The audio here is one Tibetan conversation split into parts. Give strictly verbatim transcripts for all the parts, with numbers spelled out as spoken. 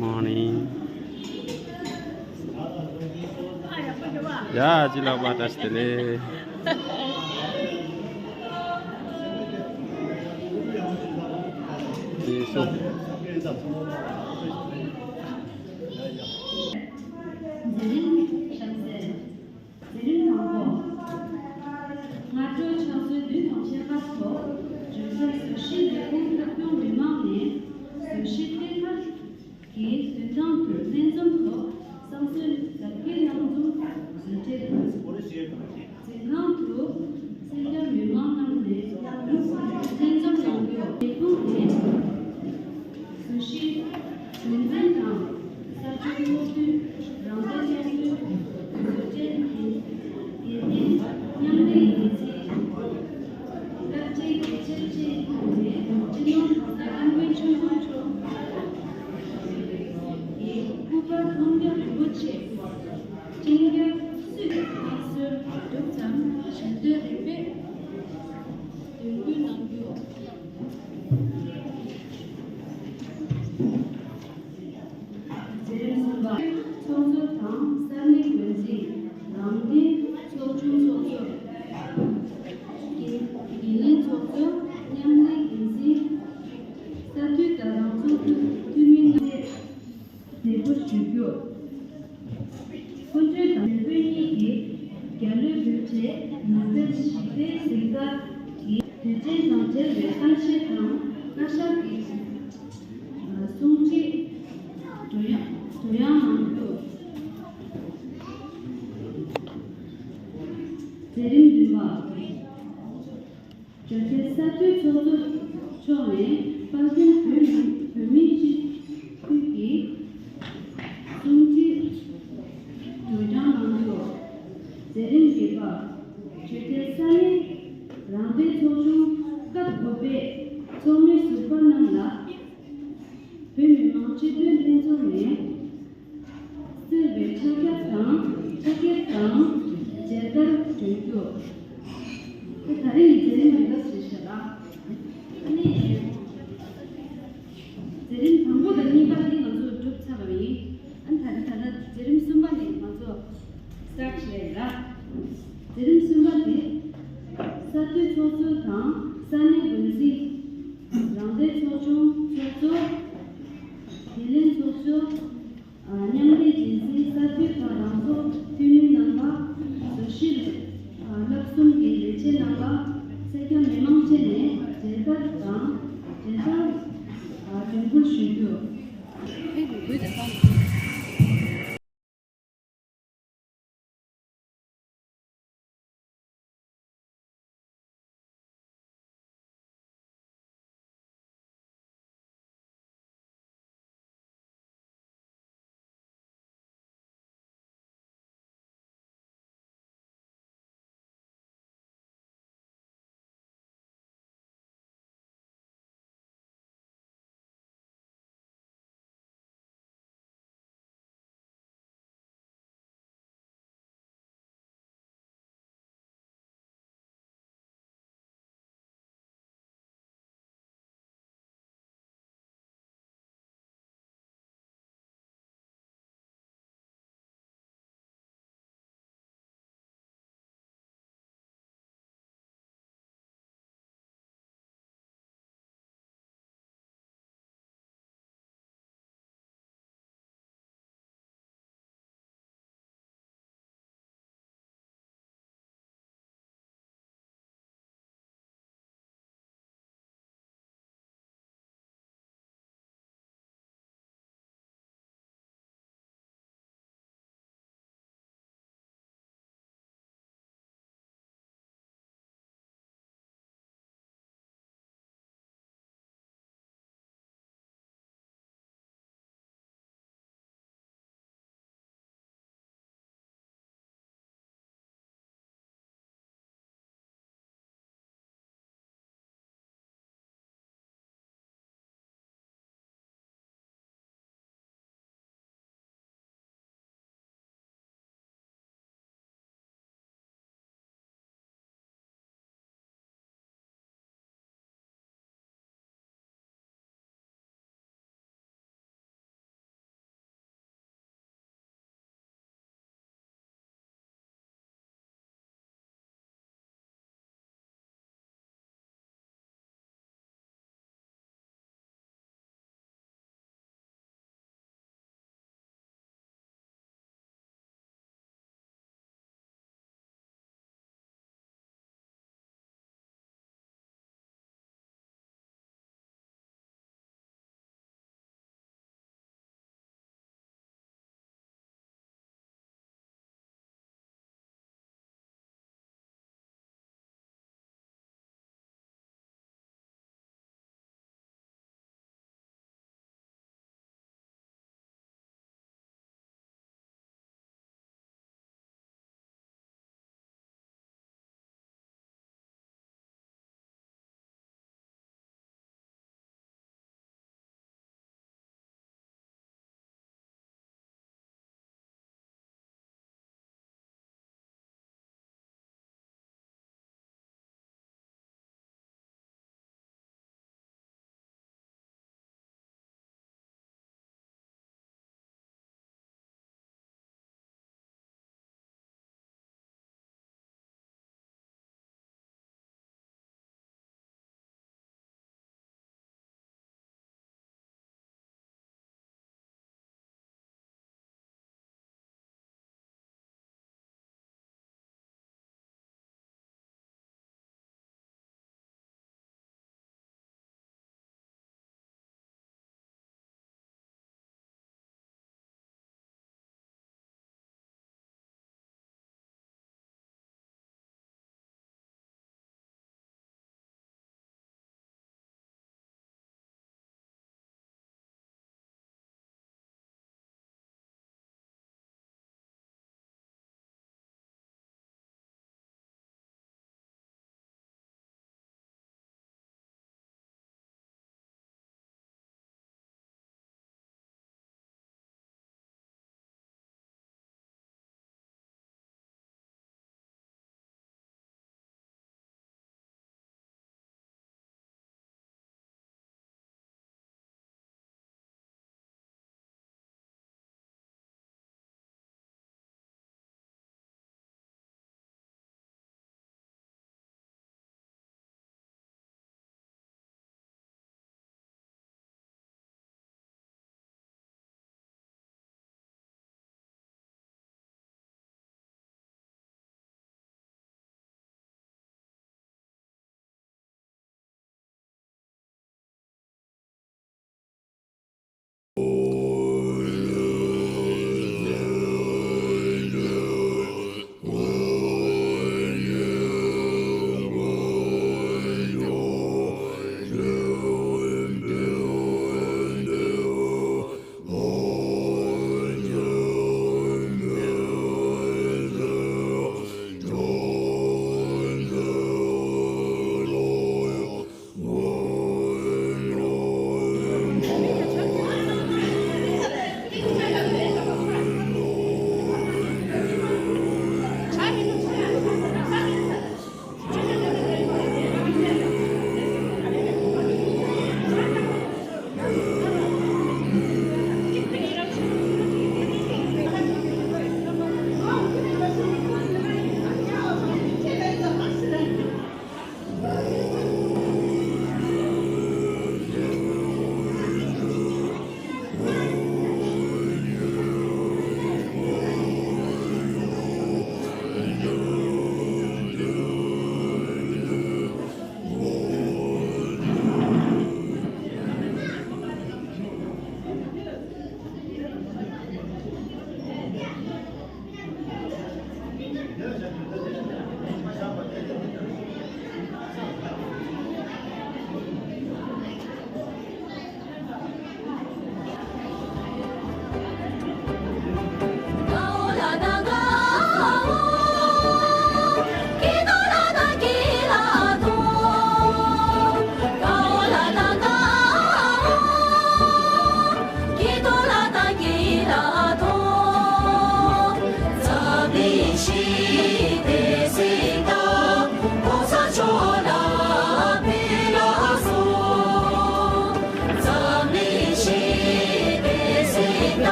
Morning. ཡ། ཅི་ལགས་པ། བཀྲ་ཤིས་བདེ་ལེགས། ཡེ་སུ། མཛད་རིམ་དང་པོ། སྔ་དྲོ་ཕྱག་ཚོད་བདུན་དང་ཕྱེད་ཀ་ཐོག་བརྗོད་བྱ་བཟོ་གཞིའི་ལས་ཁུངས་ཁྱབ་ཁོངས་མི་མང་ནས་བཟོ་གཞི་ཐད་ཀར་གྱི་དོན་ཐང་དུ་ལྷན་འཛོམས་ཐོག་བསམ་ཚུལ་ཟབ་རྒྱས་གནང་འཛོམས་གཟིགས་འབུལ། འཛིན་ཁང་དུ་གསན་མཁན་མི་མང་རྣམས་ནས་ལྷན་འཛོམས་གནང་རྒྱུ། ལས་ཁུངས་ནས་བཟོ་གཞི། རྒྱུན་འཛིན་དང་གསར་འགྱུར་སློབ་སྟོན། རང་བདེན་སློབ་སྟོན། བཟོ་གྲྭའི་འགན་འགན་འཛིན། མཉམ་ལས་འགན་འཛིན། བཀའ་ཁྲིའི་དགེ་ཆེ་བཅས་ནས་སྤྱི་ནོར་༸གོང་ས་༸སྐྱབས་མགོན་ཆེན་པོ་མཆོག་གི་སྐུ་པར་མཐོང་རྒྱ་རིན་པོ་ཆེ་སྤྱན་རྒྱ་བསུས་ཏེ་མངའ་གསོལ་གྲུབ་ཙམ་ཞལ་འདོན་རིམ་པས་འདོན་སྐུལ་གནང་རྒྱུ། མཛད་རིམ་གསུམ་པ། ཚོགས་གཙོ་དང་ས་གནས་འགོ་འཛིན། ནང་བསྟན་ཚོགས་ཆུང་ཚོགས་གཙོ། འགན་འགན་ལེན་ཚོགས་གཙོ། མཉམ་ལས་འགན་འཛིན། ས་འཐུས་དང་རང་ཚོགས་འཐུས་མི་རྣམས་ནས་གཟིགས་སྐོར་ཞུ་རྒྱུ། སྐུ་མགྲོན་དང་ཞུ་སྤོན་གཉིས་ཀྱིས་རྒྱ་ལོའི་བོད་ཆས་ནུབ་བེལ་ཞི་བདེའི་གཟེངས་རྟགས་ཀྱི་དུས་ཆེན་དང་འབྲེལ་བའི་གཏམ་བཤད་དང་བཀའ་ཤག་གི་གསུང་བཤད། བགྲོ་གླེང་བགྲོ་གླེང་གནང་རྒྱུ། མཛད་རིམ་བདུན་པ། བརྗོད་བྱ་ས་འཐུས་ཚོགས་གཙོ་མཆོག་ནས་དཔལ་ལྡན་བོད་མི་བོད་མི། བོད་མི་མང་སྤྱི་འཐུས་ལྷན་ཚོགས་ནས་གསོལ་བའི་ཕྱག་རྒྱ་དང་ཕྱག་འཁྱེར་དང་མཇལ་དར་སྒྲོན་རྒྱུ། དེ་ད་རིང་མཛད་རིམ་རིམ་པ་ཞིག་བཤད་ལ། ཨ་ནི། མཛད་རིམ་དང་པོ་དང་གཉིས་པ་འདི་ང་ཚོ་གྲུབ་ཚར་བ་ཡིན། ཨ་ནི་ད་རེས་ད་ལྟ་མཛད་རིམ་གསུམ་པ་ནས་ང་ཚོ་སི་ཊར་ཊི་བྱས་ཡིན་ལ། མཛད་རིམ་གསུམ་པ་དེ། གསར་གཏོད་ཚོགས་གཙོ་དང་ས་གནས་འགོ་འཛིན། རང་བདེན་ཚོགས་ཆུང་ཚོགས་གཙོ། དེ་ལས་ཚོགས་གཙོ། མཉམ་ལས་འགན་འཛིན་གསར་གཏོད་དང་རང་ཚོགས་འཐུས་མི་རྣམ་པ། བཟོ་ཞིབ། བསླབ་གསུམ་གྱི་ལས་བྱེད་རྣམ་པ། སེར་སྐྱ་མི་མང་བཅས་ནས་མཇལ་དར་དང་མཇལ་དར་སྒྲོན་འབུལ་ཞུ་རྒྱུ།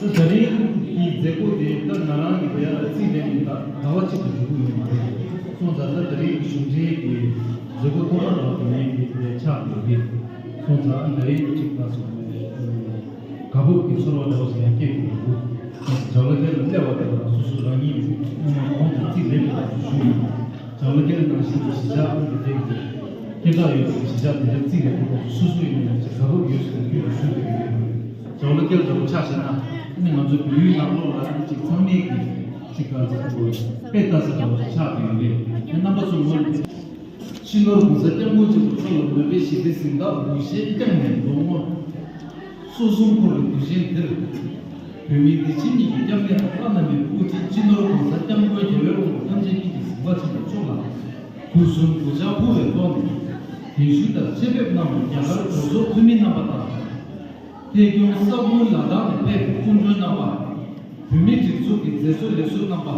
ད་ད་རིང་གི་མཛད་སྒོ་དེ་ད་ང་རང་གི་དེ་ཡང་རྩིས་ལེན་ནས་ད་ཟླ་བ་གཅིག་ཏུ་འགྲོ་གི་ཡོད་མ་རེད། སོང་ཙང་ད་ད་རིང་གི་གཞུང་འབྲེལ་གྱི་མཛད་སྒོ་ཐོག་མ་རང་དུ་ངས་འདི་དེ་ཆགས་ཡོད་རེད། སོང་ཙང་ད་རིང་གཅིག་ལ་སོང་ནས་དགའ་སྤོབས་ཀྱི་ཚོར་བ་འདྲ་བ་ཞིག་ཡང་སྐྱེ་གི་འདུག་ད་ལྟ་དེ་ལ་སླེབས་པ་དེ་ལ་སོ་སོ་རང་ཉིད་ཀྱི་སྔོན་མ་གོང་དུ་རྩིས་ལེན་པ་དང་ཞུ་ཡིན། ལྕང་ལོ་ཀེལ་ནང་བཞིན་གྱི་གཞིས་ཆགས་ཨང་ཀི་དེ་གི་སྐད་གྲགས་ཡོད་པའི་གཞིས་ཆགས་དེ་འདྲ་རྩིས་ལེན་པའི་སྐབས་སུ་སོ་སོ་ཡིན་ནའང་ཅིག་དགའ་སྤོབས་ཡོད་ཟེར་ནས་ཁྱོད་ཀྱིས་ཞུ་དགོས་ཀྱི་ཡོད། ལྕང་ལོ་ཀེལ་འདྲ་བོ་ཆ་བཞག་ན་ཨ་ནི་ང་ཚོ་བོད་ཡིག་ནང་ལོགས་ལ་ཨ་ནི་ཅིག་ཚང་མས་ཀྱི་ཅིག་ག་ཚོད་དགོས་དཔེ་ལྟ་ས་འདྲ་བོ་ཆགས་ཀྱི་ཡོད་རེད། ཨ་རྣམ་པ་ཚོ་ངོ་ནས། སྤྱི་ནོར་༸གོང་ས་༸སྐྱབས་མགོན་ཆེན་པོ་མཆོག་ལ་མོས་པའི་ཞི་བདེ་གཟེངས་རྟགས་འབུལ་བཞེས་བསྐྱངས་ནས་ལོ་ངོ་སོ་གསུམ་འཁོར་བའི་དུས་ཆེན་འདིར། བོད་མིའི་བདེ་སྐྱིད་གཉིས་ཀྱི་སྐྱབས་གནས་དང་བླ་ན་མེད་པའི་དབུ་ཁྲིད་སྤྱི་ནོར་༸གོང་ས་༸སྐྱབས་མགོན་རྒྱལ་བའི་དབང་པོ་ཐམས་ཅད་མཁྱེན་ཅིང་གཟིགས་པ་ཆེན་པོ་མཆོག་ལ་སྒོ་གསུམ་གུས་ཕྱག་ཕུལ་བའི་ཐོག་ནས་གདན་ཞུས་ལྟར་ཆེད་ཕེབས་གནང་བའི་རྒྱ་གར་གྲོས་ཚོགས་འཐུས་མི་རྣམ་པ་དང་། ཕེབས་སྐྱོང་ས་ཁུལ་ལ་དྭགས་ནས་ཕེབས་པའི་སྐུ་མགྲོན་རྣམ་པ། བོད་མིའི་སྒྲིག་འཛུགས་ཀྱི་མཛད་གཙོ་ལས་ཟུར་རྣམ་པ།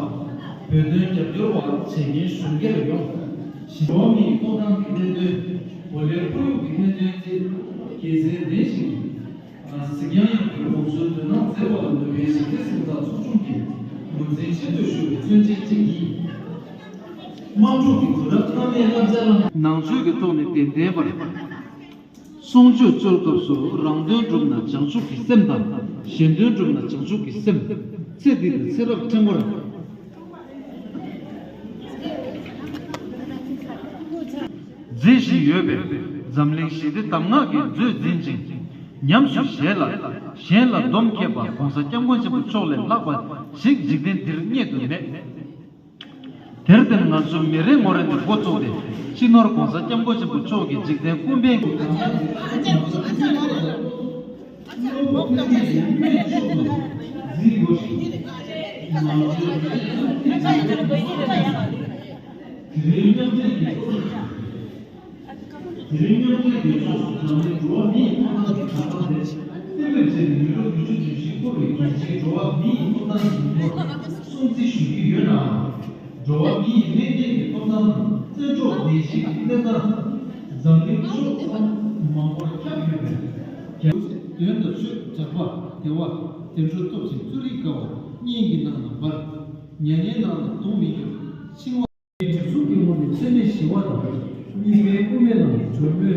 བོད་དོན་རྒྱབ་སྐྱོར་བ་བྱེད་མཁན་གཞོན་སྐྱེས་ལ་ཡོངས། གཞིས་འོག་མིའི་ཐོབ་ཐང་གི་གནད་དོན། གོ་ལའི་ཁོར་ཡུག་གི་གནད་དོན་བཅས་དགེ་མཚན་ལྡན་ཞིང་། གཟིགས་དབྱངས་ཡངས་པའི་དགོངས་ཚུལ་དོན་དག་མཛད་པ་ལ་མོས་པའི་ཞི་བདེ་གཟེངས་རྟགས་ཚོགས་ཆུང་གིས་ངོས་འཛིན་ཆེད་དུ་ཞུ་བའི་མཚོན་བྱེད་ཅིག་ཡིན། དམངས་ཁྲོད་ཀྱི་དུས་རབས་སྔ་མའི་བསླབ་བྱ་རང་ནང་ཆོས་ཀྱི་ཐོག་ནས་གདེང་ལྡན་པར། གསུང་ཆོས་སྩོལ་སྐབས་སུ་རང་དོན་བསྒྲུབ་ན་བྱང་ཆུབ་ཀྱི་སེམས་དང་། གཞན་དོན་བསྒྲུབ་ན་བྱང་ཆུབ་ཀྱི་སེམས། ཚེ་འདི་དང་ཚེ་རབས་ཕྲེང་བར་མཛད་བཞིན་ཡོད་པས། འཛམ་གླིང་ཞི་བདེ་གདམས་ངག་གི་མཛོད་འཛིན་ཅིང་། ཉམས་སུ་བཞེས་ལ་གཞན་ལ་སྡོམ་མཁས་པ་༸གོང་ས་༸སྐྱབས་མགོན་ཆེན་པོ་མཆོག་ལས་ལྷག་པ་ཞིག་འཇིག་རྟེན་འདིར་རྙེད་དུ་མེད། དེར་བརྟེན་ང་ཚོ་མི་རེ་ངོ་རེ་ནས་འགོ་བཙུགས་ཏེ། སྤྱི་ནོར་༸གོང་ས་༸སྐྱབས་མགོན་ཆེན་པོ་མཆོག་གི་འཇིག་རྟེན་ཀུན་ཕན་གྱི། དེ་རིང་མཉམ་འབྲེལ་རྒྱལ་ཚོགས་སུ་འཛོམས་པའི་འགྲོ་བ་མིའི་ཐོབ་ཐང་གི་དྲ་ཐོག་དེ་གཏན་འབེབས་བྱས་ཏེ། མི་ལོ་ཉི་ཤུ་དོན་གཅིག་འཁོར་བའི་རྒྱལ་སྤྱིའི་འགྲོ་བ་མིའི་ཐོབ་ཐང་ཉིན་མོར་སྲུང་བརྩི་ཞུ་གི་ཡོད་ནའང་། འགྲོ་བ་མིའི་ལྷན་སྐྱེས་ཀྱི་ཐོབ་ཐང་དང་བཙན་འཕྲོག་ནད་གཞི་གི་གནས་སྟངས་འཛམ་གླིང་ཕྱོགས་མཚམས་མང་པོར་ཁྱབ་ཡོད་པས། རྒྱལ་དོན་དང་ཆོས་གྲགས་པ་བདེ་བ་བདེ་འགྲོ་སྟོབས་ཆེན་གཙོ་རིག་དཀའ་བ་གཉན་གྱི་ནང་ན་འབར། མྱ་ངན་ནང་ན་གདོང་མི་འགྱུར། འཆིང་བ། དྲི་བསུང་གི་ངོ་ནས་ཚད་མེད་ཞི་བ་དང་། གཉིས་པའི་དབུ་མའི་ལམ་གྱི་གྲོས་མོལ་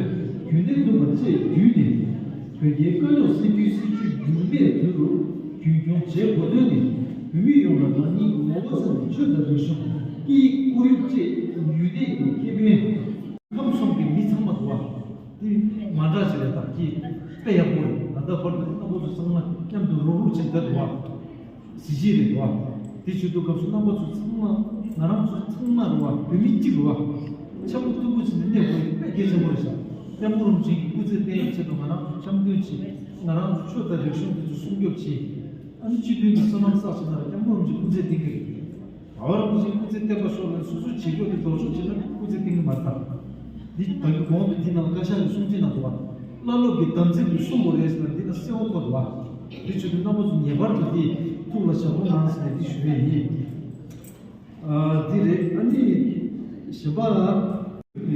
རྒྱུན་གནས་ཐུབ་པ་བཅས་བརྒྱུད་ནས། བོད་རྒྱའི་དཀའ་རྙོག་སེལ་རྒྱུའི་སྲིད་བྱུས་འགྱུར་མེད་དུ་རྒྱུན་འཁྱོངས་བྱེད་དགོས་དོན་ནི། བོད་མི་ཡོངས་ལ་རང་ཉིད་ངོ་བོ་ཚང་བའི་ཆོས་དང་རིག་གཞུང་། སྐད་ཡིག་ཁོར་ཡུག་བཅས་ཡུལ་དེ་ཡི་ཁེ་ཕན། ཁམས་གསུམ་གྱི་མི་ཚང་མ་འདུག་བ། དེ་མ་འདྲ་ཞིག་རེད། དང་གི་དཔེ་ཡག་པོ་རེད། ད་ལྟ་བར་དུ་རྣམ་པ་ཚོ་ཚང་མ་མཉམ་དུ་རོགས་རོགས་བྱེད་འདོད་འདུག་བ། གཟི་བརྗིད་རེད་བ། དེ་བྱེད་དུས་སྐབས་སུ་རྣམ་པ་ཚོ་ཚང་མ། ང་རང་ཚོ་ཚང་མ་རེད་བ། བོད་མི་གཅིག་རེད་བ། འཆམ་པོ་མཐུན་པོ་བྱས་ནས་གནས་དགོས་ཡ་དཔེ་གལ་ཆེན་པོ་རེད་ཤག། སྐྱབས་མགོན་རིན་པོ་ཆེ་གི་སྐུ་ཚེ་བརྟན་ཡག་ཆེད་དུ་ང་རང་ཚོ་འཆམ་མཐུན་བྱེད། ང་རང་ཚོ་ཆོས་དང་རིག་གཞུང་དེ་ཚོ་སྲུང་སྐྱོབ་བྱེད། ཨ་ནི་སྤྱི་མཐུན་གྱི་བསོད་ནམས་བསགས་བྱས་ན་ར་སྐྱབས་མགོན་རིན་པོ་ཆེ་སྐུ་ཚེ་བརྟན་གི་རེད། ཨ་བ་རིན་པོ་ཆེ་སྐུ་ཚེ་བརྟན་པ་ཤོག་ལ་སོ་སོ་བྱེད་རྒྱུ་དེ་ལྡོག་ཕྱོགས་བྱེད་ན་སྐུ་ཚེ་བརྟན་གི་མ་རེད་ད། འདི་ད་གི་གོང་དུ་འདི་ནང་ལ་བཀའ་ཤག་གི་གསུང་ཆོས་ནང་དུ་བ། བླ་སློབ་ཀྱི་དམ་ཚིག་ཏུ་སྲུང་དགོས་རེད་ཟེར་ན་འདི་ན་གསལ་བོ་བཀོད་འདུག་བ། འདི་ཆོས་དུ་རྣམ་པ་ཚོ་ངེས་པར་དུ་འདི་ཐུགས་ལ་བཞག་རོགས་གནང་ཟེར་ནས་འདི་ཞུ་ཡས་ཡིན། ཨ་འདི་རེད། ཨ་ནི་གཞན་པ་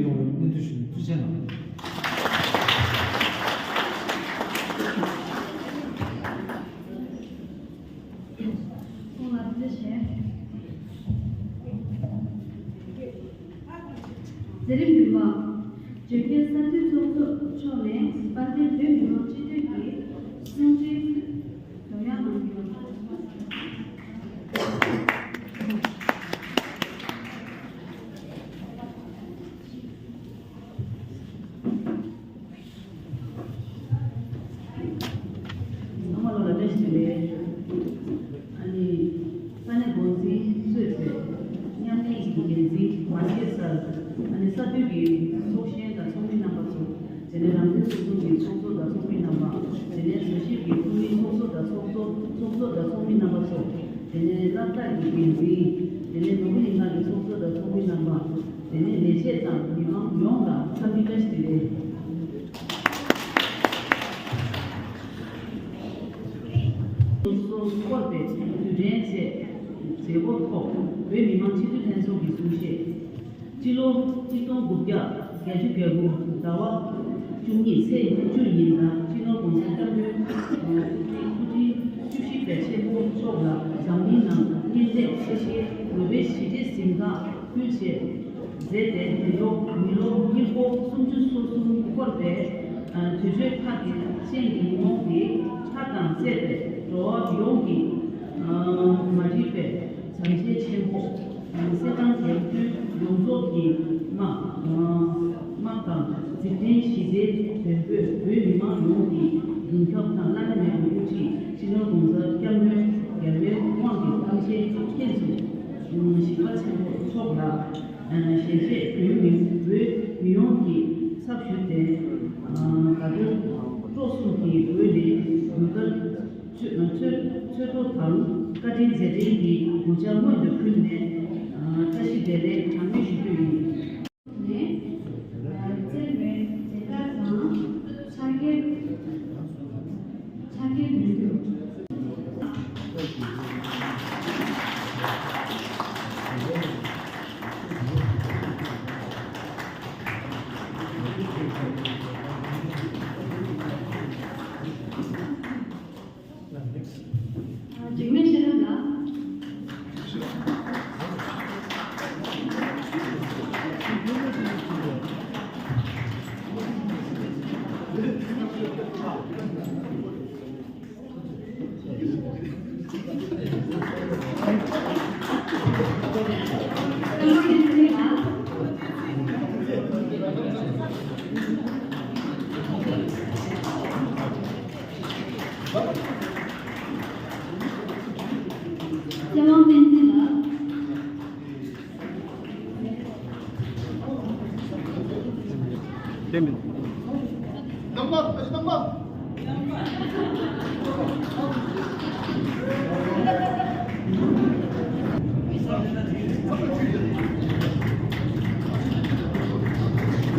ཡོང་བའི་སྨོན་འདུན་ཞུ་ནས་ཐུགས་རྗེ་གནང་། ཁོང་ལ་ཐུགས་རྗེ་ཆེ། མཛད་རིམ་བདུན་པ། བརྗོད་མཁན་ས་འཐུས་ཚོགས་གཙོ་མཆོག་ནས་དཔལ་ལྡན་བོད་མི་མང་སྤྱི་འཐུས་ཀྱི་གསུང་འཕྲིན་བསྡུ་ཡག་གནང་རྒྱུ། ཚང་མ་ལོ་ལ་བཀྲ་ཤིས་བདེ་ལེགས། ཨ་ནི་ས་གནས་འགོ་འཛིན་གཙོས་པའི་མཉམ་ལས་ཀྱི་འགན་འཛིན་མ་སྐྱེས་སར། ཨ་ནི་ས་འཐུས་ཀྱི་ཚོགས་གཞོན་དང་ཚོགས་མི་རྣམ་པ་ཚོ། དེ་ནས་རང་བདེན་ཚོགས་ཆུང་གི་ཚོགས་གཙོ་དང་ཚོགས་མི་རྣམ་པ། དེ་ནས་འཚོ་བཞིན་གྱི་ཚོགས་མི་ཚོགས་གཙོ་དང་ཚོགས་གཙོ་ཚོགས་གཙོ་དང་ཚོགས་མི་རྣམ་པ་ཚོ། དེ་ནས་སློབ་གྲྭ་གི་འགན་འཛིན། དེ་ནས་ནོར་བུ་གླིང་ཁ་གི་ཚོགས་གཙོ་དང་ཚོགས་མི་རྣམ་པ། དེ་ནས་ལས་བྱེད་དང་མི་མང་ཡོངས་ལ་འཚམས་འདྲི་བཀྲ་ཤིས་བདེ་ལེགས། སོ་སོར་བསྐོར་བའི་དུས་དྲན་བཅས་མཛད་སྒོ་ཐོག་བོད་མི་མང་སྤྱི་འཐུས་ལྷན་ཚོགས་ཀྱི་གསུང་བཤད། སྤྱི་ལོ་གཅིག་སྟོང་དགུ་བརྒྱ་བརྒྱད་ཅུ་གྱ་དགུ་ཟླ་བ་བཅུ་གཉིས་ཚེས་བཅུ་ཉིན་ལ་སྤྱི་ནོར་༸གོང་ས་༸སྐྱབས་མགོན་སྐུ་ཕྲེང་བཅུ་བཞི་པའི་ཆེན་པོ་མཆོག་ལ་འཛམ་གླིང་ནང་གཉན་འབྲེག་ཆེ་ཤོས་ནོ་བེལ་ཞི་བདེའི་གཟེངས་རྟགས་ཕུལ་ཆེད་མཛད་དེ། དེ་ལོ་མི་ལོ་ཉིས་སྟོང་སུམ་ཅུ་སོ་གསུམ་འཁོར་བའི་དུས་ཚོད་ཁ་གི་ཅན་གྱི་ཉིན་མོ་འདི་ཆར་དང་བཅས་པའི་འགྲོ་བ་ཡོངས་ཀྱི་མ་འགྲིག་པའི་བྱམས་བརྩེ་ཆེན་པོ། གསེར་ཐང་རྒྱལ་མཚན་ཡོངས་རྫོགས་ཀྱི་དམག་དམག་དང་། འཇིག་རྟེན་ཞི་བདེའི་དོན་དཔོན་བོད་མི་མང་ཡོངས་ཀྱི་མདུན་ཁྱབ་དང་བླ་ན་མེད་པའི་དབུ་ཁྲིད་སྤྱི་ནོར་༸གོང་ས་༸སྐྱབས་མགོན་རྒྱལ་བའི་དབང་གི་ཐམས་ཅད་མཁྱེན་གཟིགས་ཞིང་པ་ཆེན་པོ་མཆོག་ལ་ཞལ་བཞེས་བོད་མི་བོད་མི་ཡོངས་ཀྱི་ཚབ་ཞུས་ཏེ། ད་དུང་སྤྲོ་གསུམ་གྱི་འོས་ནས་གུས་བཀུར། ཚོས་ཚོས་ཚོས་གཏོར་དང་བཀའ་དྲིན་རྗེས་དྲན་གྱི་གུས་ཕྱག་སྔོན་དུ་ཕུལ་ནས། བཀྲ་ཤིས་བདེ་ལེགས་གྲངས་མེད་ཞུ་རྒྱུ་ཡིན། ནས། རྩེད་མོའི་མཛད་སྒོ་དང་ཕྱག་འཁྱེར། ཕྱག་འཁྱེར་ནུས་རྒྱུ། འཇིགས་མེད་ཤེས་རབ་ལགས།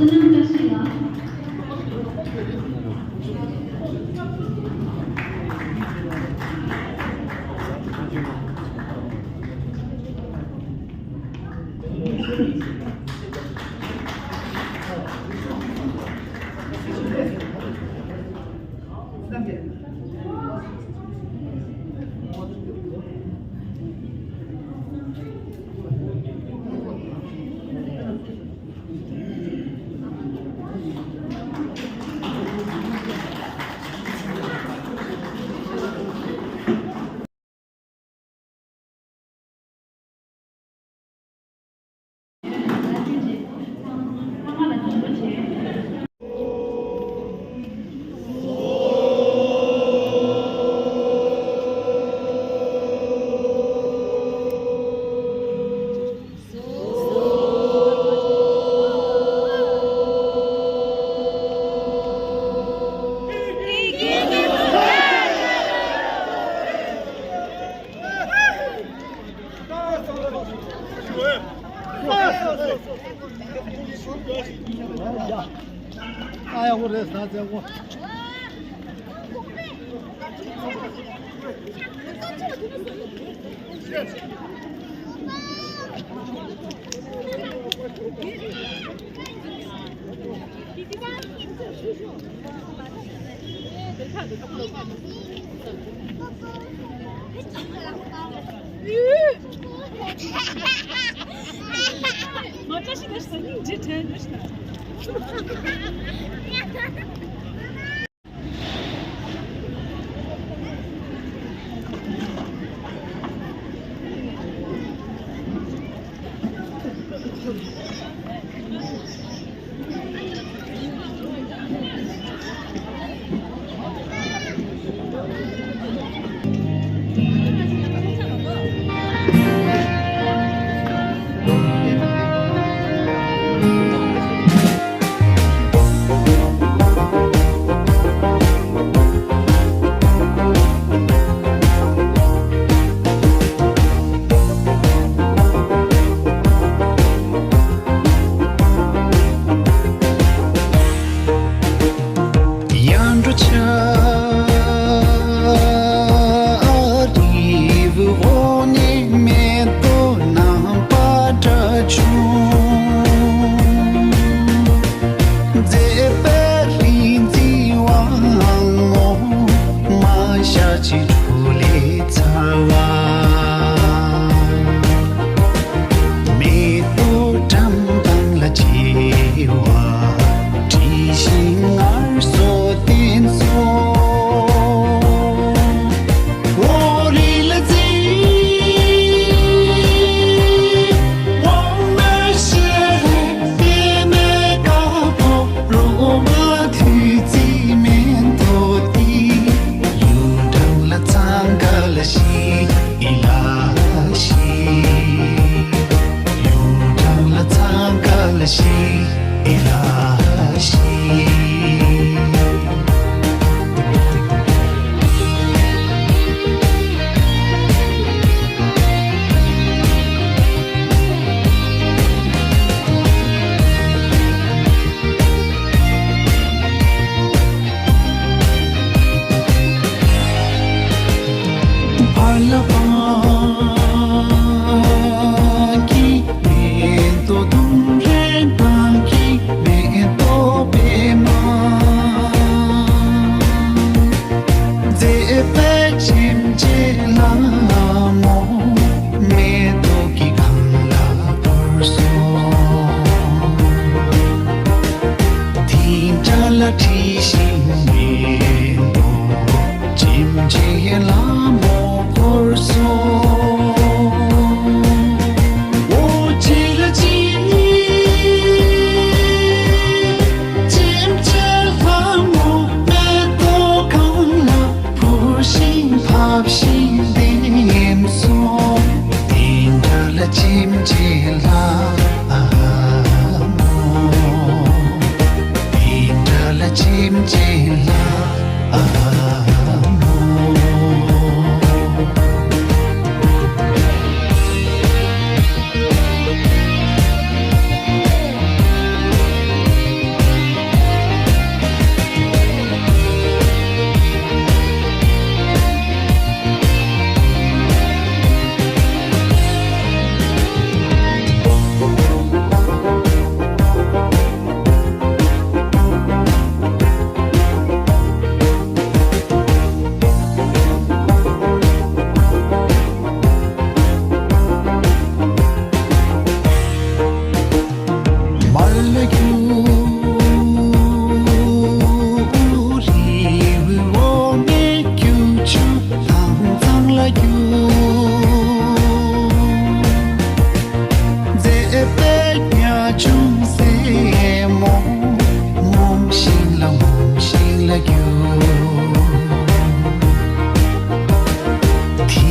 ཨ་ཡག་པོ་རེད་ཟ་ཚེ་གོ།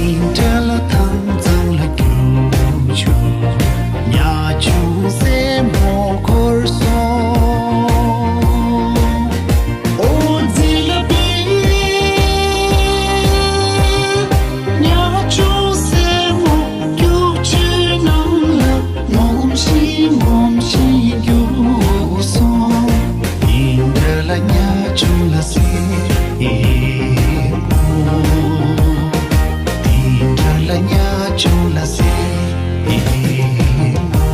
འདྲ་ལ་ཐང་ཚང་ལ་རྒྱུ་ཆུ། ཉ་ཆུང་སེ་མོ་འཁོར་སོང་། ཨོ་ཛི་ལ་པི། ཉ་ཆུང་སེ་མོ་རྒྱུ་ཆུ་ནང་ལ། ངོམ་ཤིང་ངོམ་ཤིང་རྒྱུག་སོང་། འདི་འདྲ་ལ་ཉ་ཆུང་ལ་ཟེར་ཨེ་མོ། འདི་འདྲ་ལ་ཉ་ཆུང་ལ་ཟེར་ཨེ་མོ།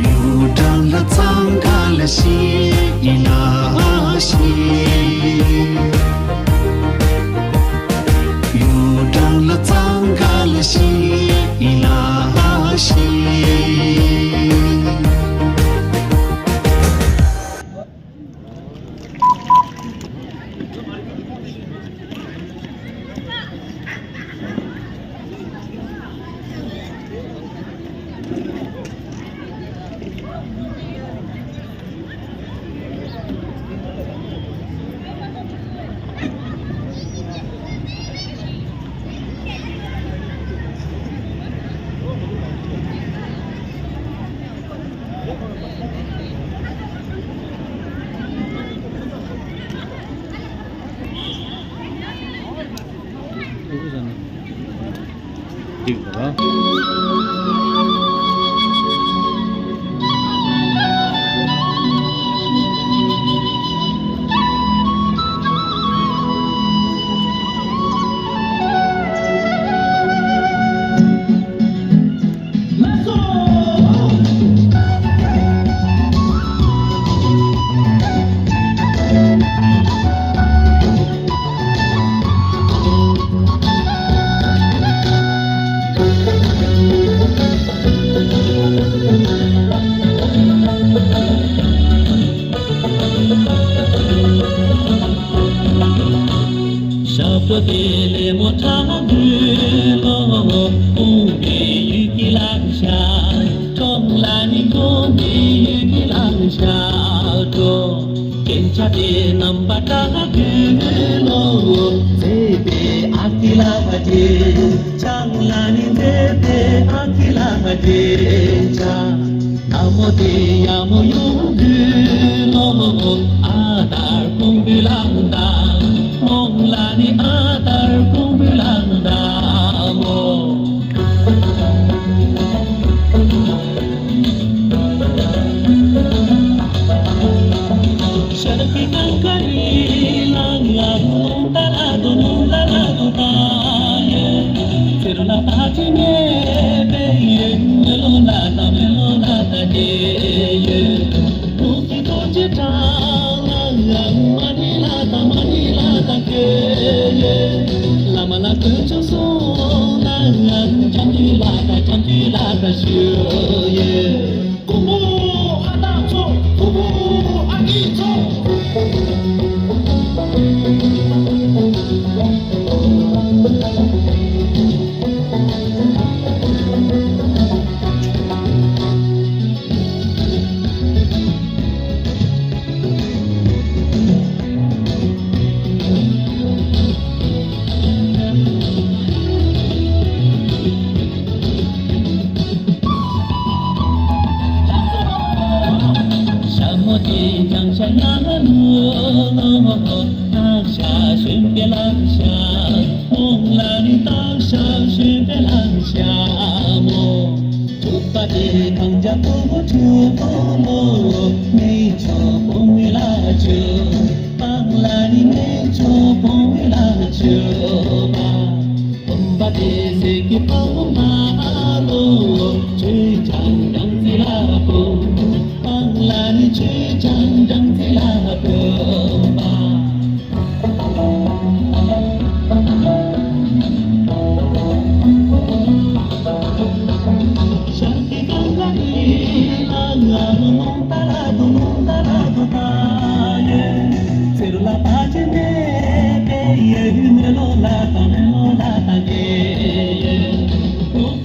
གཡུ་སྦྲང་ལ་འཚང་ཁ་ལ་ཤི་ལ་ཤི། གཡུ་སྦྲང་ལ་འཚང་ཁ་ལ་ཤི་ལ་ཤི། ཞབས་བྲོ་དེ་ལས་མོ་ཁྲ་འདུས་ལོ། དཔུང་པའི་ཡུལ་གྱི་ལང་ཤ། གྲོང་ལ་ནི་གྲོང་པའི་ཡུལ་གྱི་ལང་ཤ་འགྲོ། རྒྱན་ཆ་དེ་རྣམ་པ་ཁྲ་འདུས་ལོ། མཛེས་པའི་ཨ་ཁུ་ལགས་པ་དེ། ལྕང་ལ་ནི་མཛེས་པའི་ཨ་ཁུ་ལགས་པ་དེ་ཆ། ན་མོ་དེ་ཡ་མོ་ཡོང་དུས་ལོ། ཨ་དར་ཀོང་བུ་ལང་དང་། མོང་ལ་ནི་ཨ་དར་ཀོང་བུ་ལང་དང་མོ། ཤར་གྱི་གངས་དཀར་ཡི་ལང་ལ་ལུང་ད་ལ་དུ་ལུང་ད་ལ་དུ་ད་ཡེ། ཚེ་རུ་ལ་ད་ཅི་མེད་པའི་ཡེ། མེ་ལོ་ལ་ད་མེ་ལོ་ལ་ད་ཀྱེ་ཡེ། ལུག་གི་རྡོ་རྗེ་གྲགས་ལ་མ་ཎི་ལ་ད་མ་ཎི་ལ་ད་ཀྱེ་ཡེ། བླ་མ་ལ་གོས་ཆོག་སོང་ན་འཇམ་ཐིང་ལ་ད་འཇམ་ཐིང་ལ་ད་ཞུ་ཡེ། ཀུ་མོ་ཨ་ད་ཚོ། ཀུ་མོ་ཨ་ནི་ཚོ། ཞྭ་མོ་དེ་ལྕང་ཞྭ་ཡ་ལོ། སྟག་ཞྭ་ཞོན་པའི་ལང་ཤ། མོང་ལ་ནི་སྟག་ཞྭ་ཞོན་པའི་ལང་ཤ་མོ། ཐུག་པ་དེ་གངས་ལྗང་ཁུ་བོ་ཁྲུ་བོ་ལོ། མེ་ཆོ་བོང་བུ་ལ་ཆུ། སྤང་ལ་ནི་མེ་ཆོ་བོང་བུ་ལ་ཆུ་མ། བུམ་པ་དེ་ཟེར་གྱི་བུམ་པ་ལོ། ཆོས་ཀྱང་སྦྲང་རྩི་ལ་བུམ། སྤང་ལ་ནི་ཆོས་ཀྱང་སྦྲང་རྩི་ལ་བུམ་པ། ཤར་གྱི་གངས་དཀར་ཡི་ལ་ང་རོ་ལོང་ད་ལ་དུ་ལོང་ད་ལ་དུ་ད་ཡེ། ཚེ་རུ་ལ་ཕ་ཆེ་མེ་པེ་ཡེ། མེ་ལོ་ལ་ད་མེ་ལོ་ལ་ད་ཀེ་ཡེ།